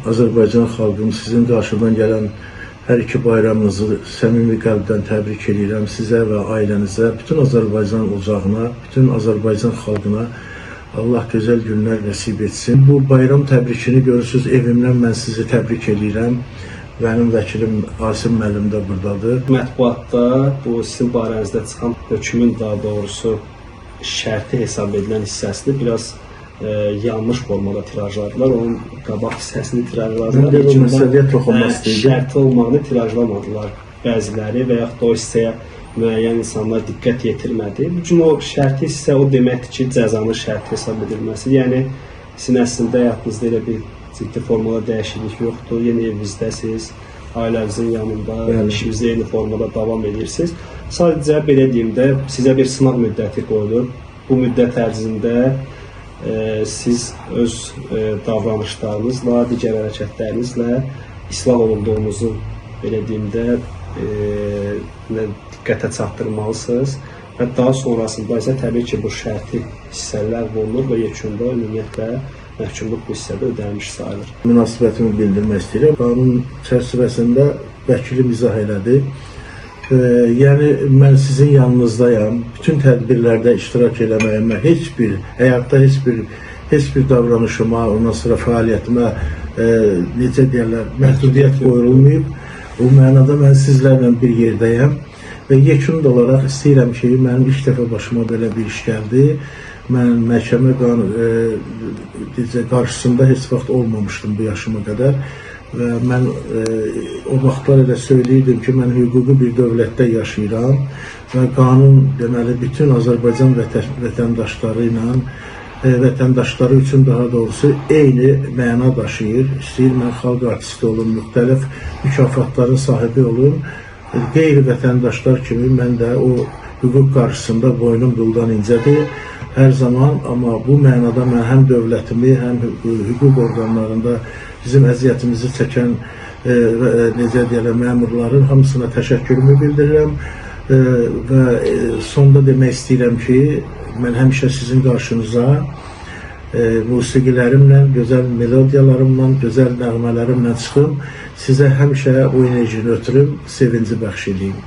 Azərbaycan xalqım, sizin qarşıdan gələn hər iki bayramınızı səmimi qəlbdən təbrik edirəm sizə və ailənizə, bütün Azərbaycan ocağına, bütün Azərbaycan xalqına Allah gözəl günlər nəsib etsin. Bu bayram təbrikini görürsüz, evimdən mən sizi təbrik edirəm. Mənim vəkilim Asim müəllim də buradadır. Mətbuatda bu sizin barənizdə çıxan hökmün, daha doğrusu şərti hesab edilən hissəsini biraz yanlış formada tirajladılar. Onun qabaq hissəsini tirajladılar. Mən də bu Yekundan, məsələyə toxunmaq istəyirdim. Şərti olmağını tirajlamadılar bəziləri və yaxud da o hissəyə müəyyən insanlar diqqət yetirmədi. Bu gün o şərti hissə o deməkdir ki, cəzanın şərti hesab edilməsi. Yəni sizin əslində həyatınızda elə bir ciddi formada dəyişiklik yoxdur. Yenə evinizdəsiz, ailənizin yanında, işinizə eyni formada davam edirsiniz. Sadəcə belə deyim də, sizə bir sınaq müddəti qoyulur. Bu müddət ərzində siz öz davranışlarınızla, digər hərəkətlərinizlə islah olunduğunuzu belə deyim də diqqətə çatdırmalısınız və daha sonrasında isə təbii ki, bu şərti hissə ləğv olunur və yekunda ümumiyyətlə məhkumluq bu hissədə ödənilmiş sayılır. Münasibətimi bildirmək istəyirəm. Qanun çərçivəsində vəkilim izah elədi. Yəni mən sizin yanınızdayam. Bütün tədbirlərdə iştirak eləməyimə, heç bir həyatda heç bir davranışıma, ondan sonra fəaliyyətimə necə deyirlər, məhdudiyyət qoyulmayıb. Bu mənada mən sizlərlə bir yerdəyəm və yekun olaraq istəyirəm ki, mənim ilk dəfə başıma belə bir iş gəldi. Mən məhkəmə necə qarşısında heç vaxt olmamışdım bu yaşıma qədər və mən o vaxtlar elə söyləyirdim ki, mən hüquqi bir dövlətdə yaşayıram və qanun deməli bütün Azərbaycan vətəndaşları ilə vətəndaşları üçün daha doğrusu eyni məna daşıyır. İstəyir mən xalq artisti olum, müxtəlif mükafatların sahibi olum. Qeyri-vətəndaşlar kimi mən də o hüquq qarşısında boynum qıldan incədir hər zaman, amma bu mənada mən həm dövlətimi, həm hüquq orqanlarında bizim əziyyətimizi çəkən necə deyirlər, məmurların hamısına təşəkkürümü bildirirəm. Və sonda demək istəyirəm ki, mən həmişə sizin qarşınıza musiqilərimlə, gözəl melodiyalarımla, gözəl nəğmələrimlə çıxım, sizə həmişə o enerjini ötürüm, sevinci bəxş edeyim.